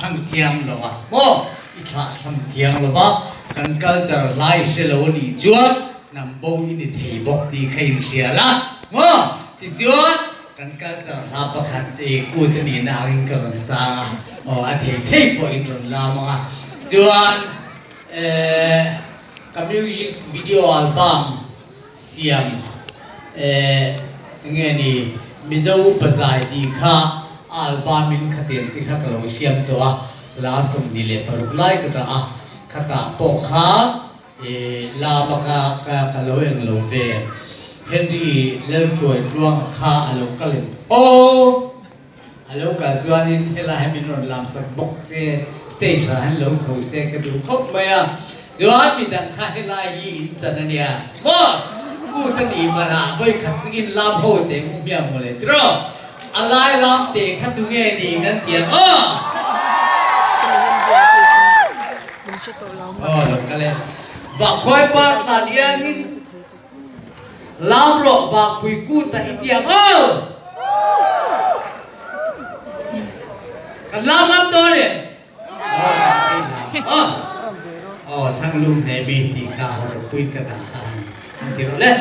thlang thiam lo a maw? I thlah thlam thiang lo va, kan culture hlai hre lo a nih chuan hnam bo i ni thei bawk tih kha inhria la maw? Tichuan kan culture hla pakhat i kut a nihna angin ka rawn sang a, aw a thei thei pawh in rawn lam ang a, chuan eh ka music video album siam eh enge ni Mizo upa zai tih kha a album in khatiang te kha ka lo hriam tawh a, hla 26 lai ka dah a, khatah pawh kha eh lama ka ka ka lo eng lo ve Henry Laltuai Tluanga kha a lo kal em aw! A lo kal chuanin helai hi min rawn lamsak bawk se, stage ah hian lo chho se ka duh khawp mai a. Chuan midang kha helai hi in chan a nia maw? Kut a nih manah vawikhat chu in lam ho teh ngu hmiang mawle tiraw? A lai lam teh kha tu nge ni kan ti ang aw? Aw lo kal e. Vakhuai par tlan iangin. Lam rawh vangpui kut ah i tiang aw! Kan lam ngam dawn e! Aw! Aw thanglum hle mi tih kha hawrawpui ka dah kha han ti rawh le.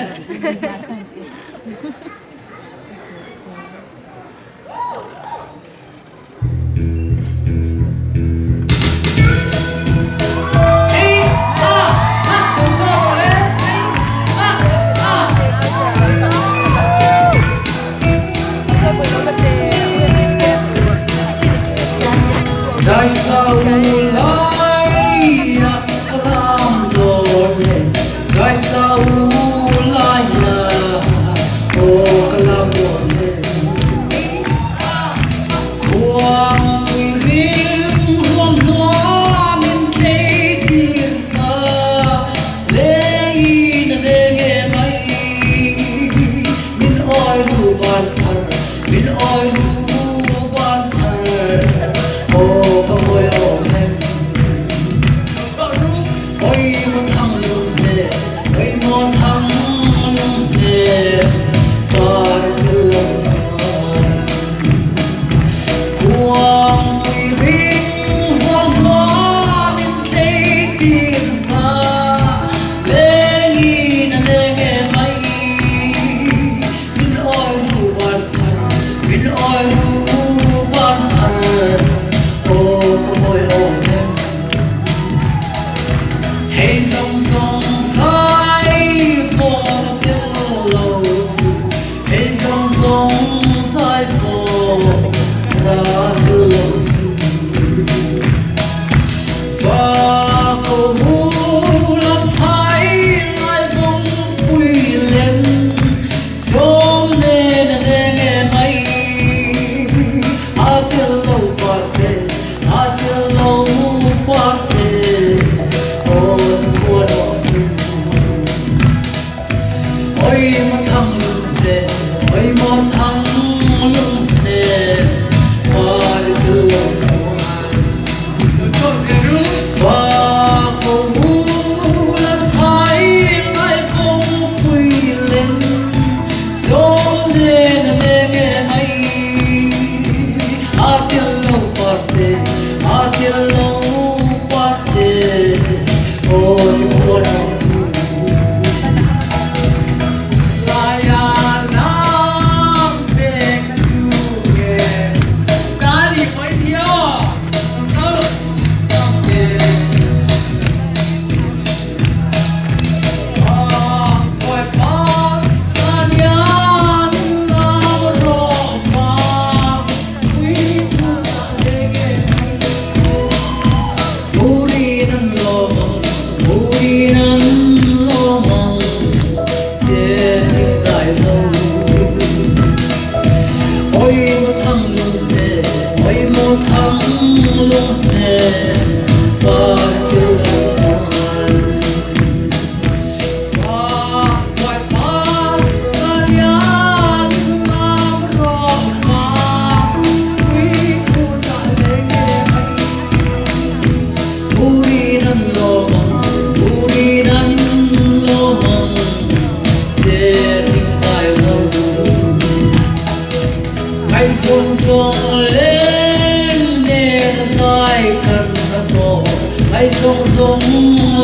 zai kan hla fo, Ngaihzawng zawng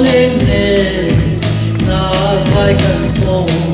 leng nen na zai kan fo.